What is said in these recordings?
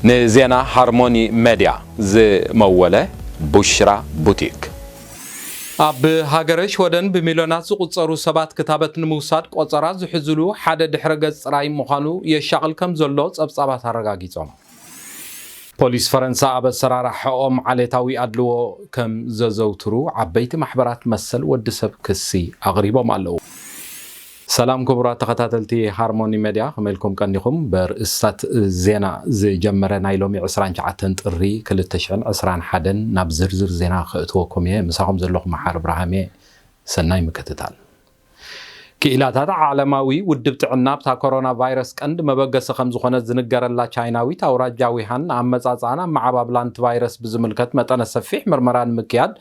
ንዜና ሃርሞኒ መድያ ዝመወለ ቡሽራ ቡቲክ። ኣብ ሃገረ ሽወደን ብሚልዮናት ዝቑጸሩ ሰባት ክታበት ንምውሳድ ቆጸራ ዝሕዝሉ ሓደ ድሕረ ገጽ ጥራይ ምዃኑ የሻቕል ከም ዘሎ ጸብጻባት ኣረጋጊጾም። ፖሊስ ፈረንሳ ኣብ ኣሰራርሓኦም ዓሌታዊ ኣድልዎ ከም ዘዘውትሩ ዓበይቲ ማሕበራት መሰል ወዲ ሰብ ክሲ ኣቕሪቦም ኣለዉ። ሰላም ክቡራት ተኸታተልቲ ሃርሞኒ መድያ፣ ከመይ ኢልኩም ቀኒኹም? በርእስታት ዜና ዝጀመረ ናይ ሎሚ ዕስራን ትሽዓተን ጥሪ ክልተ ሽሕን ዕስራን ሓደን ናብ ዝርዝር ዜና ከእትወኩም እየ። ምሳኹም ዘለኹ መሓሪ ብርሃም እየ። ሰናይ ምክትታል። ክኢላታት ዓለማዊ ውድብ ጥዕና ኣብታ ኮሮና ቫይረስ ቀንዲ መበገሲ ከም ዝኾነ ዝንገረላ ቻይናዊት ኣውራጃ ዊሃን፣ ንኣመጻጽኣን ኣመዓባብላን እቲ ቫይረስ ብዝምልከት መጠነ ሰፊሕ ምርመራ ንምክያድ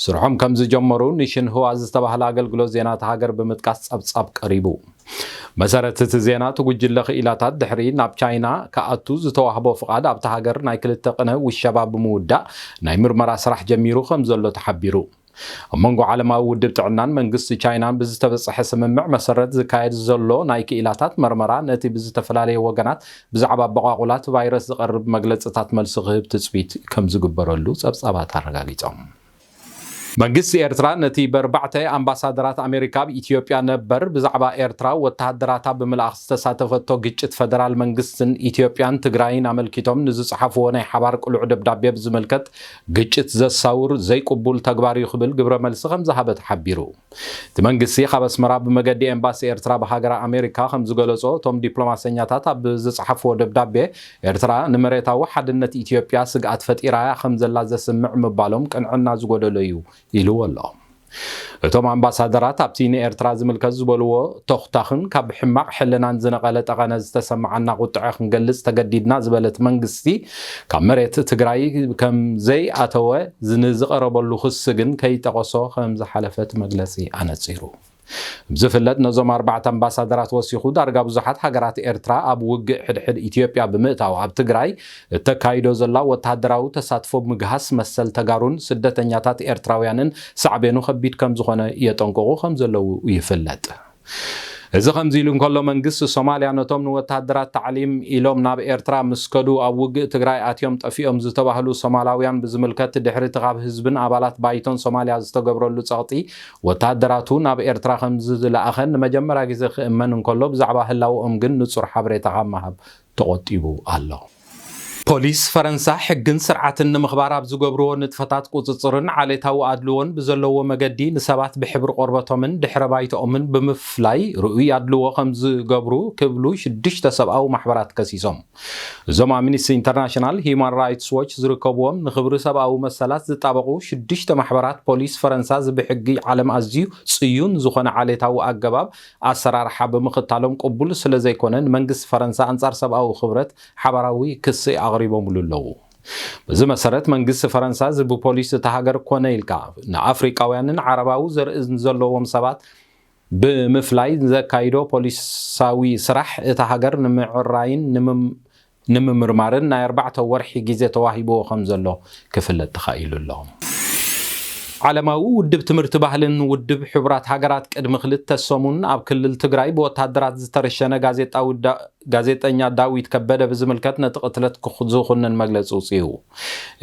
ስርሖም ከም ዝጀመሩ ንሽንሁዋ ዝተባህለ ኣገልግሎት ዜና እታ ሃገር ብምጥቃስ ጸብጻብ ቀሪቡ። መሰረት እቲ ዜና፣ እቲ ጉጅለ ክኢላታት ድሕሪ ናብ ቻይና ክኣቱ ዝተዋህቦ ፍቓድ ኣብታ ሃገር ናይ ክልተ ቅነ ውሸባ ብምውዳእ ናይ ምርመራ ስራሕ ጀሚሩ ከም ዘሎ ተሓቢሩ። ኣብ መንጎ ዓለማዊ ውድብ ጥዕናን መንግስቲ ቻይናን ብዝተበጽሐ ስምምዕ መሰረት ዝካየድ ዘሎ ናይ ክኢላታት መርመራ ነቲ ብዝተፈላለየ ወገናት ብዛዕባ ኣበቋቑላት ቫይረስ ዝቐርብ መግለጽታት መልሲ ክህብ ትጽቢት ከም ዝግበረሉ ጸብጻባት ኣረጋጊጾም። መንግስቲ ኤርትራ ነቲ በርባዕተ ኣምባሳደራት ኣሜሪካ ኣብ ኢትዮጵያ ነበር ብዛዕባ ኤርትራ ወተሃደራታ ብምልኣኽ ዝተሳተፈቶ ግጭት ፈደራል መንግስትን ኢትዮጵያን ትግራይን ኣመልኪቶም ንዝጸሓፍዎ ናይ ሓባር ቅሉዕ ደብዳቤ ብዝምልከት፣ ግጭት ዘሳውር ዘይቅቡል ተግባር እዩ ክብል ግብረ መልሲ ከም ዝሃበ ተሓቢሩ። እቲ መንግስቲ ካብ ኣስመራ ብመገዲ ኤምባሲ ኤርትራ ብሃገረ ኣሜሪካ ከም ዝገለጾ፣ እቶም ዲፕሎማሰኛታት ኣብ ዝጸሓፍዎ ደብዳቤ፣ ኤርትራ ንመሬታዊ ሓድነት ኢትዮጵያ ስግኣት ፈጢራ እያ ከም ዘላ ዘስምዕ ምባሎም ቅንዕና ዝጎደሎ እዩ ኢልዎ ኣሎ። እቶም ኣምባሳደራት ኣብቲ ንኤርትራ ዝምልከት ዝበልዎ ተኹታኽን ካብ ሕማቕ ሕልናን ዝነቐለ ጠቐነ ዝተሰምዓና ቁጥዐ ክንገልጽ ተገዲድና ዝበለት መንግስቲ፣ ካብ መሬት ትግራይ ከም ዘይኣተወ ንዝቐረበሉ ክሲ ግን ከይጠቐሶ ከም ዝሓለፈ እቲ መግለጺ ኣነጺሩ። ዝፍለጥ፣ ነዞም ኣርባዕተ ኣምባሳደራት ወሲኹ፣ ዳርጋ ብዙሓት ሃገራት ኤርትራ ኣብ ውግእ ሕድሕድ ኢትዮጵያ ብምእታው፣ ኣብ ትግራይ እተካይዶ ዘላ ወተሃደራዊ ተሳትፎ ምግሃስ መሰል ተጋሩን ስደተኛታት ኤርትራውያንን ሳዕቤኑ ከቢድ ከም ዝኾነ የጠንቅቑ ከም ዘለዉ ይፍለጥ። እዚ ከምዚ ኢሉ እንከሎ፣ መንግስቲ ሶማልያ ነቶም ንወተሃደራት ታዕሊም ኢሎም ናብ ኤርትራ ምስ ከዱ ኣብ ውግእ ትግራይ ኣትዮም ጠፊኦም ዝተባህሉ ሶማላውያን ብዝምልከት፣ ድሕሪ እቲ ካብ ህዝብን ኣባላት ባይቶን ሶማልያ ዝተገብረሉ ጸቕጢ፣ ወተሃደራቱ ናብ ኤርትራ ከም ዝለኣኸን ንመጀመርያ ግዜ ክእመን እንከሎ፣ ብዛዕባ ህላወኦም ግን ንጹር ሓበሬታ ካብ ምሃብ ተቖጢቡ ኣሎ። ፖሊስ ፈረንሳ ሕግን ስርዓትን ንምኽባር ኣብ ዝገብርዎ ንጥፈታት ቁጽጽርን ዓሌታዊ ኣድልዎን ብዘለዎ መገዲ ንሰባት ብሕብሪ ቆርበቶምን ድሕረ ባይቶኦምን ብምፍላይ ርኡይ ኣድልዎ ከም ዝገብሩ ክብሉ ሽዱሽተ ሰብኣዊ ማሕበራት ከሲሶም። እዞም ኣምኒስቲ ኢንተርናሽናል፣ ሂዩማን ራይትስ ዎች ዝርከብዎም ንኽብሪ ሰብኣዊ መሰላት ዝጣበቑ ሽዱሽተ ማሕበራት፣ ፖሊስ ፈረንሳ እዚ ብሕጊ ዓለም ኣዝዩ ጽዩን ዝኾነ ዓሌታዊ ኣገባብ ኣሰራርሓ ብምኽታሎም ቅቡል ስለ ዘይኮነ፣ ንመንግስቲ ፈረንሳ ኣንጻር ሰብኣዊ ክብረት ሓባራዊ ክሲ ኣቕሪቦምሉ ኣለዉ። በዚ መሰረት፣ መንግስቲ ፈረንሳ እዚ ብፖሊስ እታ ሃገር ኮነ ኢልካ ንኣፍሪቃውያንን ዓረባዊ ዘርኢ ዘለዎም ሰባት ብምፍላይ ዘካይዶ ፖሊሳዊ ስራሕ እታ ሃገር ንምዕራይን ንምም-፣ ንምምርማርን ናይ ኣርባዕተ ወርሒ ግዜ ተዋሂብዎ ከም ዘሎ ክፍለጥ ተኻኢሉ ኣሎ። ዓለማዊ ውድብ ትምህርቲ ባህልን ውድብ ሕቡራት ሃገራት ቅድሚ ክልተ ሰሙን ኣብ ክልል ትግራይ ብወታደራት ዝተረሸነ ጋዜጣዊ ዳ-፣ ጋዜጠኛ ዳዊት ከበደ ብዝምልከት ነቲ ቅትለት ክኹ-፣ ዝኹንን መግለጺ ውጽኡ።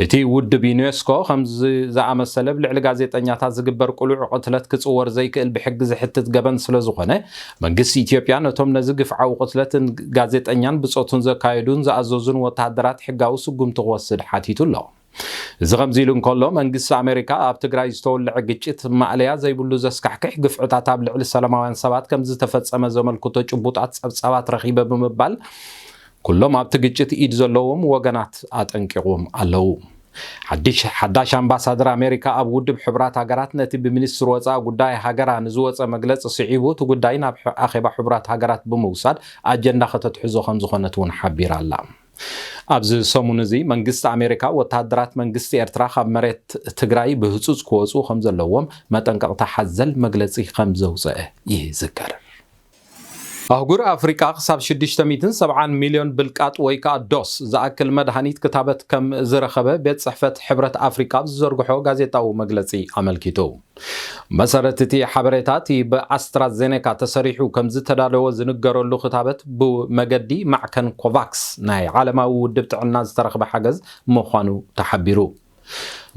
እቲ ውድብ ዩኔስኮ ከምዚ ዝኣመሰለ ኣብ ልዕሊ ጋዜጠኛታት ዝግበር ቅሉዕ ቅትለት ክጽወር ዘይክእል ብሕጊ ዝሕትት ገበን ስለ ዝኾነ፣ መንግስቲ ኢትዮጵያ ነቶም ነዚ ግፍዓዊ ቅትለትን ጋዜጠኛን ብጾቱን ዘካየዱን ዝኣዘዙን ወተሃደራት ሕጋዊ ስጉምቲ ክወስድ ሓቲቱ ኣሎ። እዚ ከምዚ ኢሉ እንከሎ፣ መንግስቲ ኣሜሪካ ኣብ ትግራይ ዝተወልዐ ግጭት ማእለያ ዘይብሉ ዘስካሕክሕ ግፍዕታት ኣብ ልዕሊ ሰላማውያን ሰባት ከም ዝተፈጸመ ዘመልክቶ ጭቡጣት ጸብጻባት ረኺበ ብምባል፣ ኩሎም ኣብቲ ግጭት ኢድ ዘለዎም ወገናት ኣጠንቂቖም ኣለዉ። ሓድሽ፣ ሓዳሽ ኣምባሳደር ኣሜሪካ ኣብ ውድብ ሕቡራት ሃገራት ነቲ ብሚኒስትሪ ወጻኢ ጉዳይ ሃገራ ንዝወጸ መግለጺ ስዒቡ፣ እቲ ጉዳይ ናብ ሕ-፣ ኣኼባ ሕቡራት ሃገራት ብምውሳድ ኣጀንዳ ከተትሕዞ ከም ዝኾነት እውን ሓቢራ ኣላ። ኣብዚ ሰሙን እዚ መንግስቲ ኣሜሪካ ወተሃደራት መንግስቲ ኤርትራ ካብ መሬት ትግራይ ብህጹጽ ክወጹ ከም ዘለዎም መጠንቀቕታ ሓዘል መግለጺ ከም ዘውጸአ ይዝከር። ኣህጉር ኣፍሪቃ ክሳብ ሽዱሽተ ሚእትን ሰብዓን ሚልዮን ብልቃጥ ወይ ከኣ ዶስ ዝኣክል መድሃኒት ክታበት ከም ዝረኸበ ቤት ጽሕፈት ሕብረት ኣፍሪቃ ኣብ ዝዘርግሖ ጋዜጣዊ መግለጺ ኣመልኪቱ። መሰረት እቲ ሓበሬታ፣ እቲ ብኣስትራዜኔካ ተሰሪሑ ከም ዝተዳለወ ዝንገረሉ ክታበት ብመገዲ ማዕከን ኮቫክስ ናይ ዓለማዊ ውድብ ጥዕና ዝተረኽበ ሓገዝ ምዃኑ ተሓቢሩ።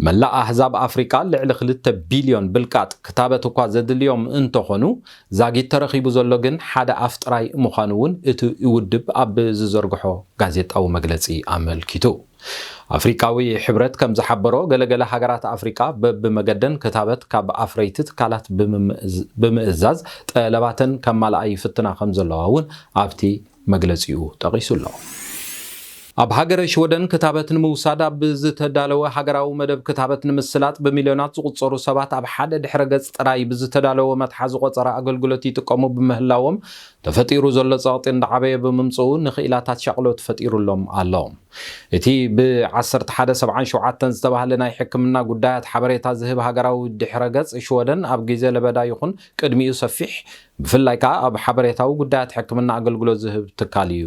መላእ ኣህዛብ ኣፍሪቃ ልዕሊ ክልተ ቢልዮን ብልቃጥ ክታበት እኳ ዘድልዮም እንተኾኑ፣ ዛጊት ተረኺቡ ዘሎ ግን ሓደ ኣፍ ጥራይ ምዃኑ እውን እቲ ውድብ ኣብ ዝዘርግሖ ጋዜጣዊ መግለጺ ኣመልኪቱ። ኣፍሪቃዊ ሕብረት ከም ዝሓበሮ፣ ገለገለ ሃገራት ኣፍሪቃ በብመገደን ክታበት ካብ ኣፍረይቲ ትካላት ብምምእዝ-፣ ብምእዛዝ ጠለባተን ከማልኣ ይፍትና ከም ዘለዋ እውን ኣብቲ መግለጺኡ ጠቒሱ ኣሎ። ኣብ ሃገረ ሽወደን ክታበት ንምውሳድ ኣብ ዝተዳለወ ሃገራዊ መደብ ክታበት ንምስላጥ ብሚልዮናት ዝቑጸሩ ሰባት ኣብ ሓደ ድሕረ ገጽ ጥራይ ብዝተዳለወ መትሓዚ ቆጸራ ኣገልግሎት ይጥቀሙ ብምህላዎም ተፈጢሩ ዘሎ ጸቕጢ እንዳዓበየ ብምምጽኡ ንኽኢላታት ሻቕሎት ፈጢሩሎም ኣሎ። እቲ ብ ዓሰርተ ሓደ ሰብዓን ሸውዓተን ዝተባህለ ናይ ሕክምና ጉዳያት ሓበሬታ ዝህብ ሃገራዊ ድሕረ ገጽ ሽወደን ኣብ ግዜ ለበዳ ይኹን ቅድሚኡ ሰፊሕ፣ ብፍላይ ከኣ ኣብ ሓበሬታዊ ጉዳያት ሕክምና ኣገልግሎት ዝህብ ትካል እዩ።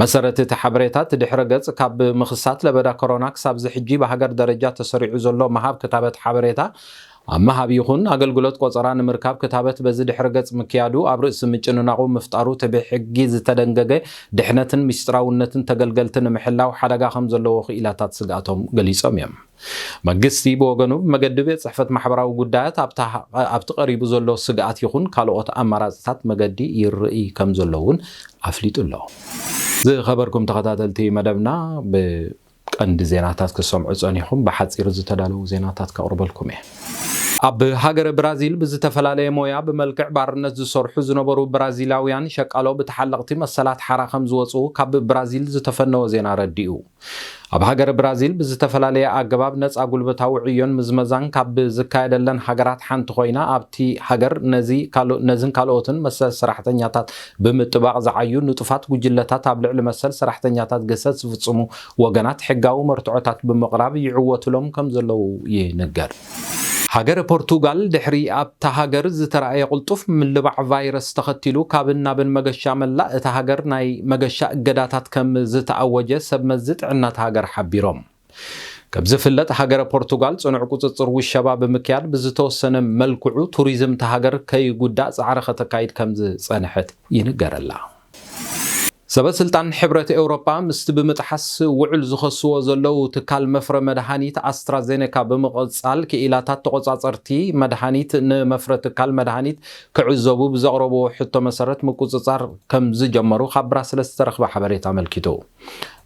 መሰረት እቲ ሓበሬታ፣ እቲ ድሕረ ገጽ ካብ ምኽሳት ለበዳ ኮሮና ክሳብ እዚ ሕጂ ብሃገር ደረጃ ተሰሪዑ ዘሎ ምሃብ ክታበት ሓበሬታ ኣብ ምሃብ ይኹን ኣገልግሎት ቆጸራ ንምርካብ ክታበት በዚ ድሕረ ገጽ ምክያዱ ኣብ ርእሲ ምጭንናቑ ምፍጣሩ እቲ ብሕጊ ዝተደንገገ ድሕነትን ሚስጥራውነትን ተገልገልቲ ንምሕላው ሓደጋ ከም ዘለዎ ክኢላታት ስግኣቶም ገሊጾም እዮም። መንግስቲ ብወገኑ ብመገዲ ቤት ጽሕፈት ማሕበራዊ ጉዳያት ኣብታ-፣ ኣብቲ ቀሪቡ ዘሎ ስግኣት ይኹን ካልኦት ኣማራጽታት መገዲ ይርኢ ከም ዘሎ እውን ኣፍሊጡ ኣሎ። ዝኸበርኩም ተኸታተልቲ መደብና፣ ብቀንዲ ዜናታት ክትሰምዑ ጸኒኹም፣ ብሓጺር ዝተዳለዉ ዜናታት ከቕርበልኩም እየ። ኣብ ሃገረ ብራዚል ብዝተፈላለየ ሞያ ብመልክዕ ባርነት ዝሰርሑ ዝነበሩ ብራዚላውያን ሸቃሎ ብተሓለቕቲ መሰላት ሓራ ከም ዝወጹ ካብ ብራዚል ዝተፈነወ ዜና ረዲኡ። ኣብ ሃገረ ብራዚል ብዝተፈላለየ ኣገባብ ነጻ ጉልበታዊ ዕዮን ምዝመዛን ካብ ዝካየደለን ሃገራት ሓንቲ ኮይና፣ ኣብቲ ሃገር ነዚ ካልኦ-፣ ነዝን ካልኦትን መሰል ሰራሕተኛታት ብምጥባቕ ዝዓዩ ንጡፋት ጉጅለታት ኣብ ልዕሊ መሰል ሰራሕተኛታት ግህሰት ዝፍጽሙ ወገናት ሕጋዊ መርትዖታት ብምቕራብ ይዕወቱሎም ከም ዘለዉ ይንገር። ሃገረ ፖርቱጋል ድሕሪ ኣብታ ሃገር ዝተራእየ ቅልጡፍ ምልባዕ ቫይረስ ተኸቲሉ ካብን ናብን መገሻ መላእ እታ ሃገር ናይ መገሻ እገዳታት ከም ዝተኣወጀ ሰብ መዚ ጥዕና እታ ሃገር ሓቢሮም። ከም ዝፍለጥ፣ ሃገረ ፖርቱጋል ጽኑዕ ቁጽጽር ውሸባ ብምክያድ ብዝተወሰነ መልክዑ ቱሪዝም እታ ሃገር ከይጉዳእ ጻዕሪ ከተካይድ ከም ዝጸንሐት ይንገረላ። ሰበ ስልጣን ሕብረት ኤውሮጳ ምስቲ ብምጥሓስ ውዕል ዝኸስዎ ዘለዉ ትካል መፍረ መድሃኒት ኣስትራዜኔካ ብምቕጻል፣ ክኢላታት ተቖጻጸርቲ መድሃኒት ንመፍረ ትካል መድሃኒት ክዕዘቡ ብዘቕረብዎ ሕቶ መሰረት ምቁጽጻር ከም ዝጀመሩ ካብ ብራስለስ ዝተረኽበ ሓበሬታ ኣመልኪቱ።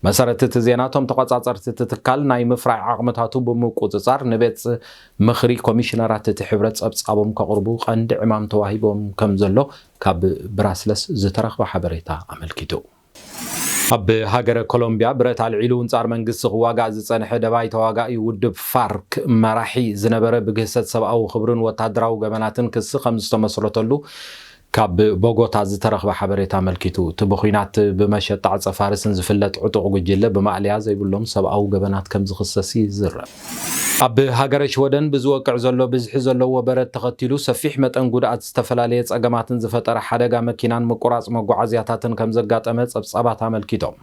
መሰረት እቲ ዜና፣ እቶም ተቖጻጸርቲ እቲ ትካል ናይ ምፍራይ ዓቕምታቱ ብምቁጽጻር ንቤት ምኽሪ ኮሚሽነራት እቲ ሕብረት ጸብጻቦም ከቕርቡ ቀንዲ ዕማም ተዋሂቦም ከም ዘሎ ካብ ብራስለስ ዝተረኽበ ሓበሬታ ኣመልኪቱ። ኣብ ሃገረ ኮሎምቢያ ብረት ኣልዒሉ ኣንጻር መንግስቲ ክዋጋእ ዝጸንሐ ደባይ ተዋጋኢ ውድብ ፋርክ መራሒ ዝነበረ ብግህሰት ሰብኣዊ ክብርን ወታደራዊ ገበናትን ክሲ ከም ዝተመስረተሉ ካብ ቦጎታ ዝተረኽበ ሓበሬታ ኣመልኪቱ። እቲ ብኹናት ብመሸጣ ዕጸ ፋርስን ዝፍለጥ ዕጡቕ ጉጅለ ብማእለያ ዘይብሎም ሰብኣዊ ገበናት ከም ዝኽሰስ ይዝረብ። ኣብ ሃገረ ሽወደን ብዝወቅዕ ዘሎ ብዝሒ ዘለዎ በረድ ተኸቲሉ ሰፊሕ መጠን ጉድኣት ዝተፈላለየ ጸገማትን ዝፈጠረ ሓደጋ መኪናን ምቁራጽ መጓዓዝያታትን ከም ዘጋጠመ ጸብጻባት ኣመልኪቶም።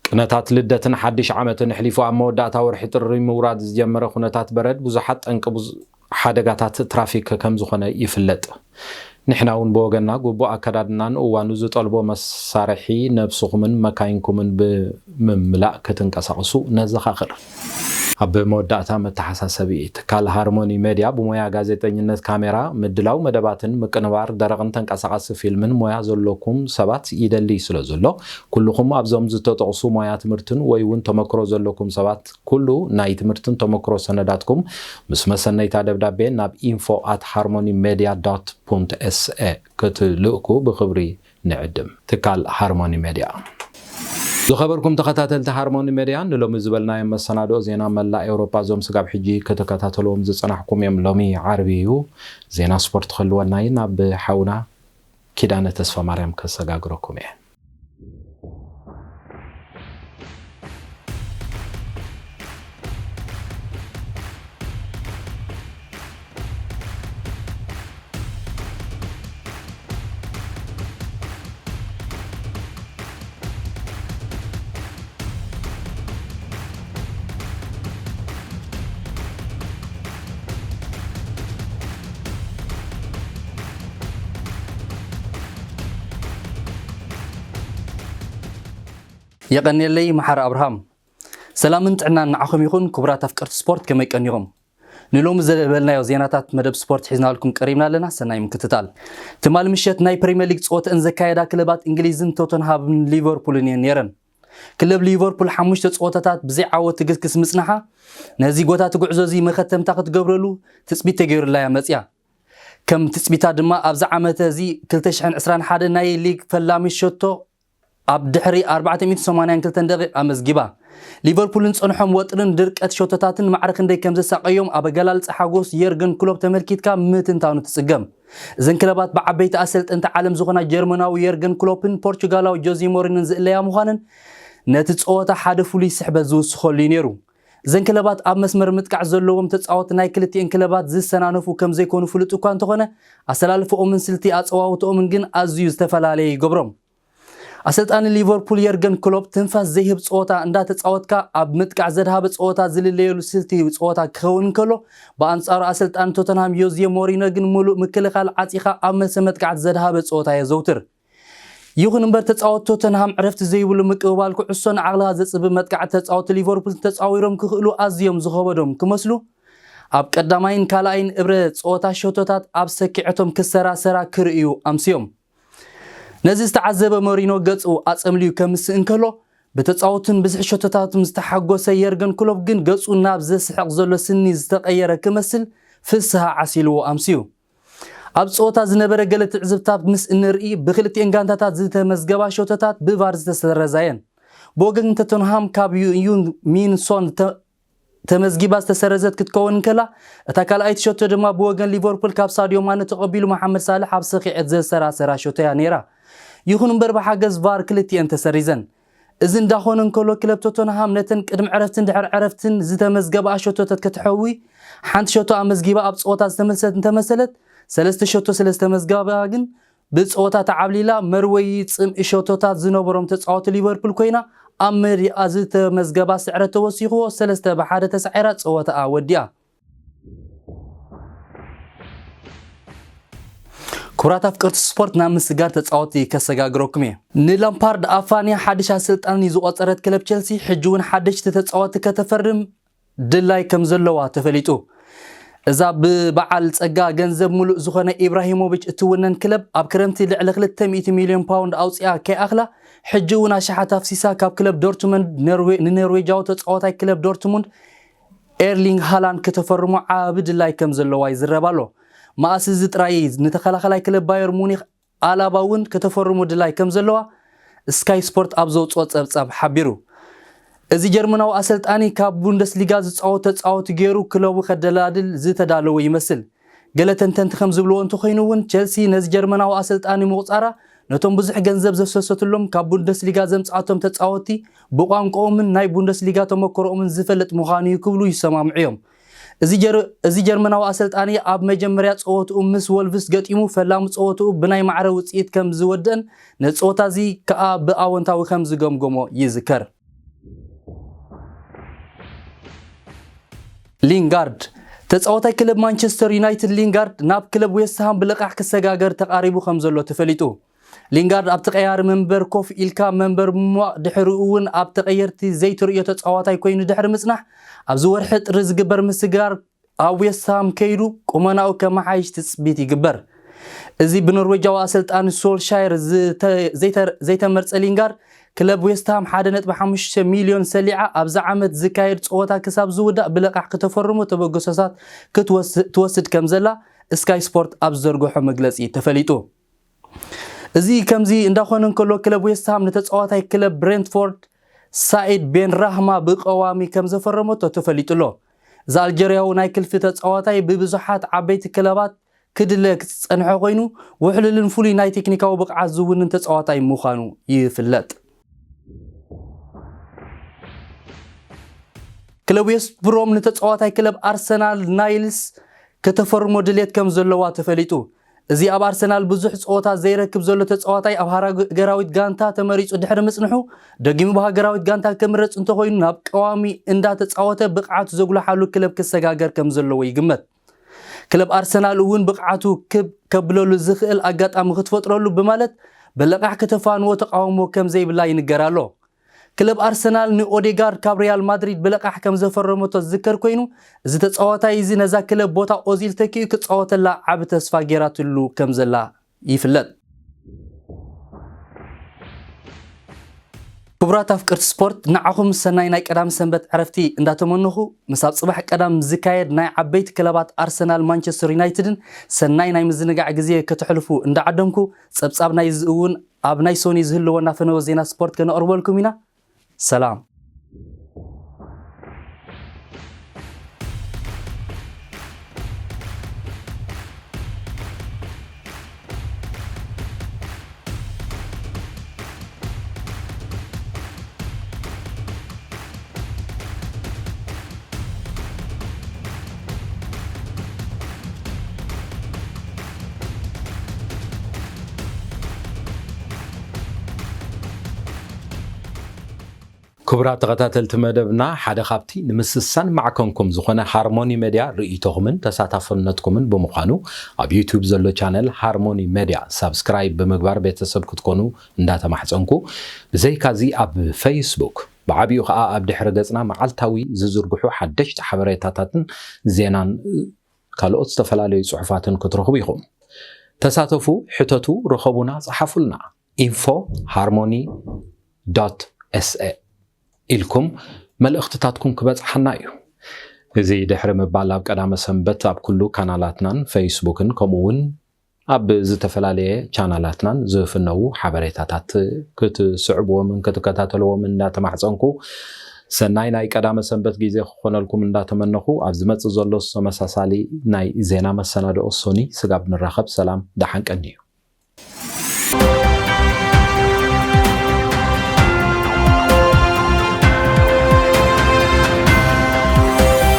ቅነታት ልደትን ሓድሽ ዓመትን ኣሕሊፉ ኣብ መወዳእታ ወርሒ ጥሪ ምውራድ ዝጀመረ ኩነታት በረድ ብዙሓት ጠንቂ ብዙ-፣ ሓደጋታት ትራፊክ ከም ዝኾነ ይፍለጥ። ንሕና እውን ብወገንና ግቡእ ኣከዳድናን እዋኑ ዝጠልቦ መሳርሒ ነብስኹምን መካይንኩምን ብምምላእ ክትንቀሳቐሱ ነዘኻኽር። ኣብ መወዳእታ መተሓሳሰቢ፣ ትካል ሃርሞኒ ሜድያ ብሞያ ጋዜጠኝነት፣ ካሜራ፣ ምድላው መደባትን ምቅንባር ደረቕን ተንቀሳቓሲ ፊልምን ሞያ ዘለኩም ሰባት ይደሊ ስለ ዘሎ፣ ኩልኹም ኣብዞም ዝተጠቕሱ ሞያ ትምህርትን ወይ እውን ተመክሮ ዘለኩም ሰባት ኩሉ ናይ ትምህርትን ተመክሮ ሰነዳትኩም ምስ መሰነይታ ደብዳቤ ናብ info at harmony media dot punt S A ክትልእኩ ብኽብሪ ንዕድም። ትካል ሃርሞኒ ሜድያ። ዝኸበርኩም ተኸታተልቲ ሃርሞኒ ሜድያ፣ ንሎሚ ዝበልናዮም መሰናድኦ ዜና መላእ ኤውሮጳ፣ እዞም ስጋብ ሕጂ ክትከታተልዎም ዝጸናሕኩም እዮም። ሎሚ ዓርቢ እዩ። ዜና ስፖርት ክህልወና እዩ። ናብ ሓውና ኪዳነ ተስፋ ማርያም ከሰጋግረኩም እየ። የቐንየለይ መሓሪ ኣብርሃም። ሰላምን ጥዕናን ንዓኹም ይኹን ክቡራት ኣፍቀርቲ ስፖርት፣ ከመይ ቀኒኹም? ንሎሚ ዘበልናዮ ዜናታት መደብ ስፖርት ሒዝናልኩም ቀሪብና ኣለና። ሰናይ ምክትታል። ትማሊ ምሸት ናይ ፕሪምየር ሊግ ጸወተን ዘካየዳ ክለባት እንግሊዝን ቶተንሃምን ሊቨርፑልን እየን ነይረን። ክለብ ሊቨርፑል ሓሙሽተ ጸወታታት ብዘይ ዓወት ትግስግስ ምጽናሓ፣ ነዚ ጎታቲ ጉዕዞ እዚ መኸተምታ ክትገብረሉ ትጽቢት ተገይሩላ እያ መጽያ። ከም ትጽቢታ ድማ ኣብዚ ዓመተ እዚ ክልተ ሽሕን ዕስራን ሓደን ናይ ሊግ ፈላሚ ሸቶ ኣብ ድሕሪ ኣርባዕተ ሚእትን ሰማንያን ክልተን ደቂቕ ኣመዝጊባ። ሊቨርፑልን ጸንሖም ወጥርን ድርቀት ሸቶታትን ማዕረ ክንደይ ከም ዘሳቀዮም ኣብ ኣገላልጻ ሓጎስ የርገን ክሎፕ ተመልኪትካ ምትንታኑ ትጽገም። እዘን ክለባት ብዓበይቲ ኣሰልጠንቲ ዓለም ዝኾና ጀርመናዊ የርገን ክሎፕን ፖርቹጋላዊ ጆዜ ሞሪኖን ዝእለያ ምዃነን ነቲ ጸወታ ሓደ ፍሉይ ስሕበት ዝውስኸሉ እዩ ነይሩ። እዘን ክለባት ኣብ መስመር ምጥቃዕ ዘለዎም ተጻወቲ ናይ ክልቲኤን ክለባት ዝሰናነፉ ከም ዘይኮኑ ፍሉጥ እኳ እንተኾነ፣ ኣሰላልፈኦምን ስልቲ ኣጸዋውተኦምን ግን ኣዝዩ ዝተፈላለየ ይገብሮም። ኣሰልጣኒ ሊቨርፑል የርገን ክሎፕ ትንፋስ ዘይህብ ጸወታ እንዳተጻወትካ ኣብ ምጥቃዕ ዘድሃበ ጸወታ ዝልለየሉ ስልቲ ጸወታ ክኸውን እንከሎ፣ ብኣንጻሩ ኣሰልጣኒ ቶተንሃም ዮዜ ሞሪኖ ግን ምሉእ ምክልኻል ዓጺኻ ኣብ መልሰ መጥቃዕቲ ዘድሃበ ጸወታ የዘውትር። ይኹን እምበር ተጻወቲ ቶተንሃም ዕረፍቲ ዘይብሉ ምቅብባል ኩዕሶን ዓቕልኻ ዘጽብብ መጥቃዕቲ ተጻወቲ ሊቨርፑል ተጻዊሮም ክኽእሉ ኣዝዮም ዝኸበዶም ክመስሉ፣ ኣብ ቀዳማይን ካልኣይን እብረ ጸወታ ሸቶታት ኣብ ሰኪዐቶም ክሰራሰራ ክርእዩ ኣምስዮም። ነዚ ዝተዓዘበ ሞሪኖ ገጹ ኣጸምልዩ ከምስእ እንከሎ፣ ብተጻወቱን ብዝሒ ሸቶታቱን ዝተሓጎሰ የርገን ክሎፕ ግን ገጹ ናብ ዘስሕቕ ዘሎ ስኒ ዝተቐየረ ክመስል ፍስሃ ዓሲልዎ ኣምስዩ። ኣብ ጸወታ ዝነበረ ገለ ትዕዝብታት ምስ እንርኢ፣ ብክልቲኤን ጋንታታት ዝተመዝገባ ሸቶታት ብቫር ዝተሰረዛ እየን። ብወገን ቶተንሃም ካብ ዩ-፣ ዩንግ ሚን ሶን ተ-፣ ተመዝጊባ ዝተሰረዘት ክትከውን እንከላ፣ እታ ካልኣይቲ ሸቶ ድማ ብወገን ሊቨርፑል ካብ ሳድዮ ማነ ተቐቢሉ መሓመድ ሳልሕ ኣብ ሰኺዐት ዘሰራሰራ ሸቶ እያ ነይራ። ይኹን እምበር ብሓገዝ ቫር ክልቲኤን ተሰሪዘን። እዚ እንዳኾነ እንከሎ ክለብ ቶተንሃም ነተን ቅድሚ ዕረፍትን ድሕሪ ዕረፍትን ዝተመዝገባ ሸቶታት ከተሐዊ ሓንቲ ሸቶ ኣመዝጊባ ኣብ ጸወታ ዝተመልሰት እንተመሰለት፣ ሰለስተ ሸቶ ስለ ዝተመዝገባ ግን ብጸወታ ተዓብሊላ። መርወዪ ጽምኢ ሸቶታት ዝነበሮም ተጻወቲ ሊቨርፑል ኮይና ኣብ መሪኣ ዝተመዝገባ ስዕረት ተወሲኽዎ ሰለስተ ብሓደ ተሳዒራ ጸወታኣ ወዲኣ። ክቡራት ኣፍቀርቲ ስፖርት፣ ናብ ምስጋር ተጻወቲ ከሰጋግረኩም እየ። ንላምፓርድ ኣፋንያ ሓድሽ ኣሰልጣኒ ዝቆጸረት ክለብ ቸልሲ ሕጂ እውን ሓደሽቲ ተጻወቲ ከተፈርም ድላይ ከም ዘለዋ ተፈሊጡ። እዛ ብበዓል ጸጋ ገንዘብ ሙሉእ ዝኾነ ኢብራሂሞቪች እትውነን ክለብ ኣብ ክረምቲ ልዕሊ ክልተ ሚእቲ ሚልዮን ፓውንድ ኣውጺኣ ከይኣኽላ፣ ሕጂ እውን ኣሽሓት ኣፍሲሳ ካብ ክለብ ዶርትመንድ ነርዌ-፣ ንነርዌጃዊ ተጻዋታይ ክለብ ዶርትሙንድ ኤርሊንግ ሃላንድ ከተፈርሞ ዓቢ ድላይ ከም ዘለዋ ይዝረብ ኣሎ። መኣስ እዚ ጥራይ፣ ንተኸላኸላይ ክለብ ባየር ሙኒክ ኣላባ እውን ከተፈርሞ ድላይ ከም ዘለዋ ስካይ ስፖርት ኣብ ዘውጽኦ ጸብጻብ ሓቢሩ። እዚ ጀርመናዊ ኣሰልጣኒ ካብ ቡንደስሊጋ ዝጻወት ተጻወቲ ገይሩ ክለቡ ከደላድል ዝተዳለወ ይመስል። ገለ ተንተንቲ ከም ዝብልዎ እንተኾይኑ እውን፣ ቸልሲ ነዚ ጀርመናዊ ኣሰልጣኒ ምቑጻራ ነቶም ብዙሕ ገንዘብ ዘፍሰሰትሎም ካብ ቡንደስሊጋ ዘምጽኣቶም ተጻወቲ ብቋንቋኦምን ናይ ቡንደስሊጋ ተመክሮኦምን ዝፈልጥ ምዃኑ እዩ ክብሉ ይሰማምዑ እዮም። እዚ ጀር-፣ እዚ ጀርመናዊ ኣሰልጣኒ ኣብ መጀመርያ ጸወትኡ ምስ ወልቭስ ገጢሙ፣ ፈላሚ ጸወትኡ ብናይ ማዕረ ውጽኢት ከም ዝወደን ነቲ ጸወታ እዚ ከኣ ብኣወንታዊ ከም ዝገምገሞ ይዝከር። ሊንጋርድ። ተጻዋታይ ክለብ ማንቸስተር ዩናይትድ ሊንጋርድ ናብ ክለብ ዌስትሃም ብልቓሕ ክሰጋገር ተቓሪቡ ከም ዘሎ ተፈሊጡ። ሊንጋርድ ኣብቲ ቀያሪ መንበር ኮፍ ኢልካ መንበር ምሟቕ፣ ድሕሪኡ እውን ኣብ ተቐየርቲ ዘይትርእዮ ተጻዋታይ ኮይኑ ድሕሪ ምጽናሕ፣ ኣብዚ ወርሒ ጥሪ ዝግበር ምስግጋር ኣብ ዌስትሃም ከይዱ ቁመናኡ ከመሓይሽ ትጽቢት ይግበር። እዚ ብኖርዌጃዊ ኣሰልጣኒ ሶልሻየር ዝተ-፣ ዘይተ-፣ ዘይተመርጸ ሊንጋርድ፣ ክለብ ዌስትሃም ሓደ ነጥቢ ሓሙሽተ ሚልዮን ሰሊዓ ኣብዚ ዓመት ዝካየድ ጸወታ ክሳብ ዝውዳእ ብለቓሕ ክተፈርሞ ተበገሶታት ክትወስ-፣ ትወስድ ከም ዘላ ስካይ ስፖርት ኣብ ዝዘርግሖ መግለጺ ተፈሊጡ። እዚ ከምዚ እንዳኾነ እንከሎ፣ ክለብ ዌስትሃም ንተጻዋታይ ክለብ ብሬንትፎርድ ሳኢድ ቤን ራህማ ብቀዋሚ ከም ዘፈረመቶ ተፈሊጡ ኣሎ። እዚ ኣልጀርያዊ ናይ ክልፊ ተጻዋታይ ብብዙሓት ዓበይቲ ክለባት ክድለ ክጸንሐ ኮይኑ፣ ውሕሉልን ፍሉይ ናይ ቴክኒካዊ ብቕዓት ዝውንን ተጻዋታይ ምዃኑ ይፍለጥ። ክለብ ዌስት ብሮም ንተጻዋታይ ክለብ ኣርሰናል ናይልስ ከተፈርሞ ድሌት ከም ዘለዋ ተፈሊጡ። እዚ ኣብ ኣርሰናል ብዙሕ ጸወታ ዘይረክብ ዘሎ ተጻዋታይ ኣብ ሃገራዊት ጋንታ ተመሪጹ ድሕሪ ምጽንሑ፣ ደጊሙ ብሃገራዊት ጋንታ ክምረጽ እንተኾይኑ፣ ናብ ቀዋሚ እንዳተጻወተ ብቕዓቱ ዘጉልሓሉ ክለብ ክሰጋገር ከም ዘለዎ ይግመት። ክለብ ኣርሰናል እውን ብቕዓቱ ክብ ከብለሉ ዝኽእል ኣጋጣሚ ክትፈጥረሉ ብማለት ብልቓሕ ከተፋንዎ ተቓውሞ ከም ዘይብላ ይንገር ኣሎ። ክለብ ኣርሰናል ንኦዴጋርድ ካብ ሪያል ማድሪድ ብለቓሕ ከም ዘፈረመቶ ዝዝከር ኮይኑ፣ እዚ ተጻዋታይ እዚ ነዛ ክለብ ቦታ ኦዚል ተኪኡ ክጻወተላ ዓቢ ተስፋ ገይራትሉ ከም ዘላ ይፍለጥ። ክቡራት ኣፍቀርቲ ስፖርት፣ ንዓኹም ሰናይ ናይ ቀዳም ሰንበት ዕረፍቲ እንዳተመነኹ፣ ምስ ኣብ ጽባሕ ቀዳም ዝካየድ ናይ ዓበይቲ ክለባት ኣርሰናል ማንቸስተር ዩናይትድን ሰናይ ናይ ምዝንጋዕ ግዜ ከተሕልፉ እንዳዓደምኩ፣ ጸብጻብ ናይዚ እውን ኣብ ናይ ሶኒ ዝህልወና ፈነወ ዜና ስፖርት ከነቕርበልኩም ኢና። ሰላም። ክቡራት ተኸታተልቲ መደብና፣ ሓደ ካብቲ ንምስሳን ማዕከንኩም ዝኾነ ሃርሞኒ ሜድያ ርእይቶኹምን ተሳታፍነትኩምን ብምዃኑ፣ ኣብ ዩቱብ ዘሎ ቻነል ሃርሞኒ ሜድያ ሳብስክራይብ ብምግባር ቤተሰብ ክትኮኑ እንዳተማሕጸንኩ፣ ብዘይካዚ ኣብ ፌስቡክ ብዓቢኡ ከኣ ኣብ ድሕረ ገጽና መዓልታዊ ዝዝርግሑ ሓደሽቲ ሓበሬታታትን ዜናን ካልኦት ዝተፈላለዩ ጽሑፋትን ክትረኽቡ ኢኹም። ተሳተፉ፣ ሕተቱ፣ ርኸቡና፣ ጸሓፉልና። ኢንፎ ሃርሞኒ ዶት ኤስኤ ኢልኩም መልእኽትታትኩም ክበጽሓና እዩ። እዚ ድሕሪ ምባል፣ ኣብ ቀዳመ ሰንበት ኣብ ኩሉ ካናላትናን ፌስቡክን ከምኡ እውን ኣብ ዝተፈላለየ ቻናላትናን ዝፍነዉ ሓበሬታታት ክትስዕብዎምን ክትከታተልዎምን እንዳተማሕጸንኩ፣ ሰናይ ናይ ቀዳመ ሰንበት ግዜ ክኾነልኩም እንዳተመነኹ፣ ኣብ ዝመጽእ ዘሎ ተመሳሳሊ ናይ ዜና መሰናድኦ ሶኒ ስጋብ ንራኸብ ሰላም ደሓን ቀንዩ።